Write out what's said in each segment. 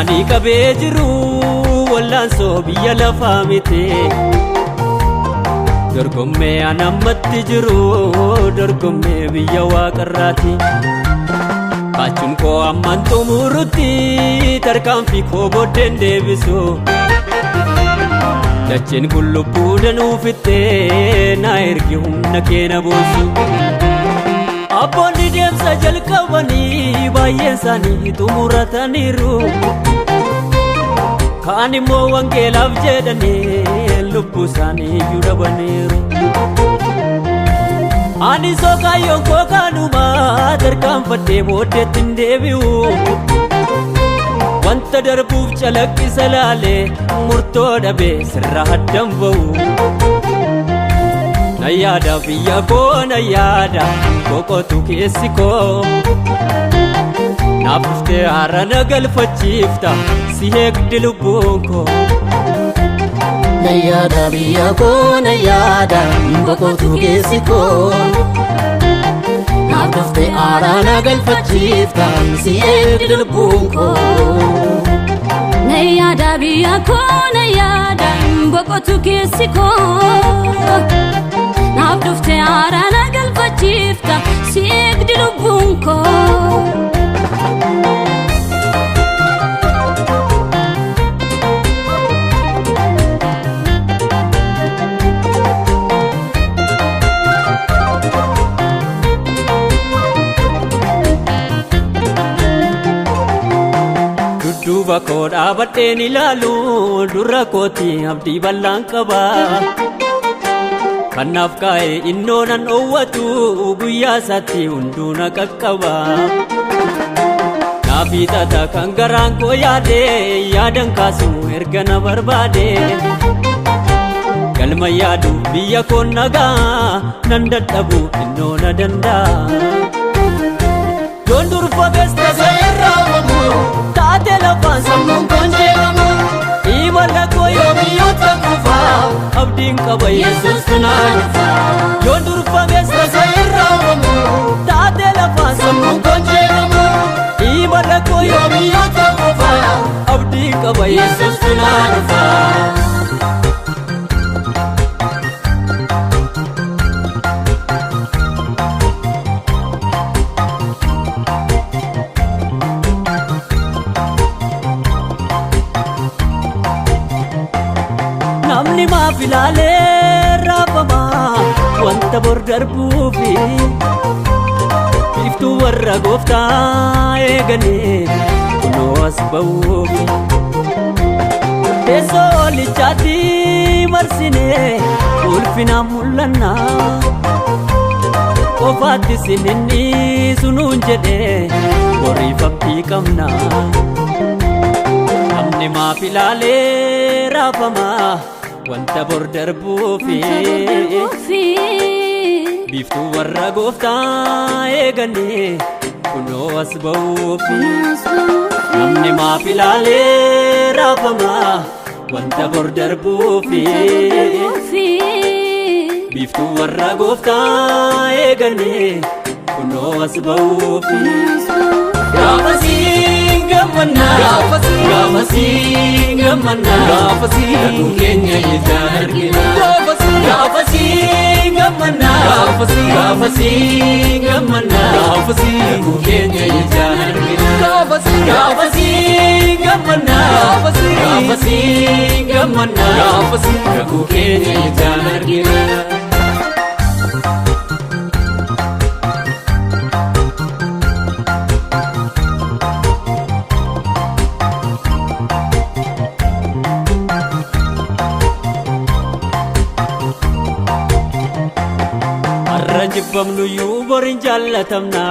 Ammaanii qabee jiru wallaansoo biyya lafaa miti. Dorgommee an ammatti jiru dorgommee biyya waaqarraati. Kaachuun koo amman xumurutti tarkaanfii koo booddeen deebisu. Dacheen kun lubbuu danuu fixxee na ergi humna kee na boonsu. Abboonni deemsa jalqabanii baay'een isaanii xumurataniiru. Kaan immoo wangeelaaf jedhanii lubbuu isaanii iyyuu dhabaniiru. Ani sokaayyoon koo kanuma tarkaanfadhee booddeetti hin deebi'u. Wanta darbuuf calaqqisa laalee murtoo dhabee sirra haddan ba'u. Na yaada biyya koo na yaada boqotu keessi koo. Naaf dhuftee haara na galfachiifta si eegdi lubbuun koo. Na yaada biyya koo na yaada boqotu keessi koo. Naaf dhuftee aaraa na galfachiifta si eegdi lubbuun koo. Na yaada biyya koo na yaada boqotu keessi koo. Naaf dhuftee aaraa na galfachiifta si eegdi lubbuun koo. Dudduuba koo dhaabadheen ilaalu dura kooti abdii bal'aan qaba. Kanaaf kaa'e innoo nan dhoowwatu guyyaa isaatti hunduu na qaqqaba. Naaf hiixata kan garaan koo yaade yaadan kaasu erga na barbaade. Galma yaadu biyya koon nagaa nan dadhabu innoo na danda'a. Yoon durfames tasa irraa uumamu taate lafaan sammuun koon jeeqamu. Imala koo yoomiyyuu takkufa abdiin qaba Yesuus naa dhufa. Yoon durfames tasa irraa uumamu taate lafaan sammuun koon jeeqamu. Imala koo yoomiyyuu takkufa abdiin qaba Yesuus naa dhufa. Namni maaf ilaalee raafama wanta bor darbuufi biiftuu warra gooftaa eeganii kunoo as ba'uufi. Teessoo lichaatti marsinee ulfinaan mul'anna qofaatti sininni sunuun jedhee boriif abdii qabna. Namni maaf ilaalee raafama wanta bor darbuufi biiftuu warra gooftaa eeganii kunoo as ba'uufi. Namni maaf ilaalee raafama wanta bor darbuufi biiftuu warra gooftaa eeganii kunoo as ba'uufi. Gaafasiin gammannaa gaafasiin gammannaa kakuu keenya ijaan argina. Gaafasiin gammannaa gaafasiin gammannaa kakuu keenya ijaan argina. Gaafasiin gammannaa gaafasiin gammannaa kakuu keenya ijaan argina. Har'a jibbamnu iyyuu boriin jaallatamna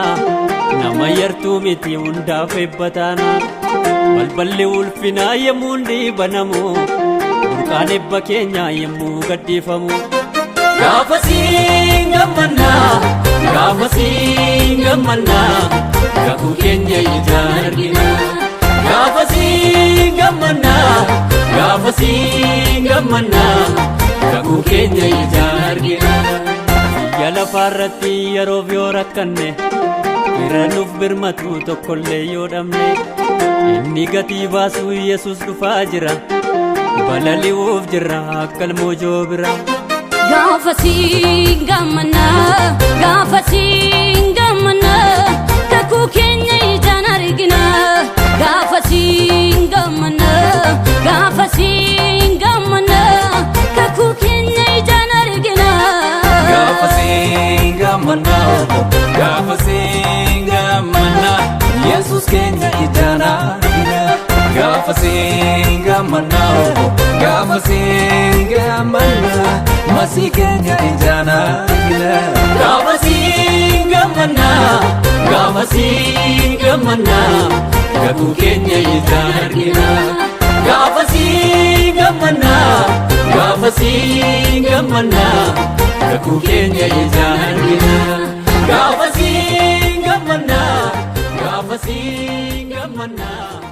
nama yartuu miti hundaaf eebbataana. Balballi ulfinaa yemmuu hundi banamu burqaan eebba keenyaa yemmuu gadhiifamu. Gaafasiin gammannaa gaafasiin gammannaa kakuu keenya ijaan argina. Gaafasiin gammannaa gaafasiin gammannaa kakuu keenya ijaan argina. Biyya lafaa Lafaarratti yeroof yoo rakkanne, fira nuuf birmatu tokkollee yoo dhabne, inni gatii baasu Yesus dhufaa jira, balali'uuf jira akka ilmoo bira. Gaafa siin gammannaa, gaafa siin gammannaa, kakuu keenya ijaan argina. Gaafa siin gammannaa, gaafa siin gammannaa, kakuu keenya ijaan argina. Gaafa siin gammannaa, gaafa siin gammannaa, Yesus keenya ijaan argina. Gaafa siin gammannaa, gaafa siin gammannaa, Masii keenya ijaan argina. Gaafa siin gammannaa, gaafa siin gammannaa, kakuu keenya ijaan argina. Gaafa siin gammannaa, gaafa siin gammannaa, kakuu keenya ijaan argina. Gaafa siin gammannaa, gaafa siin gammannaa.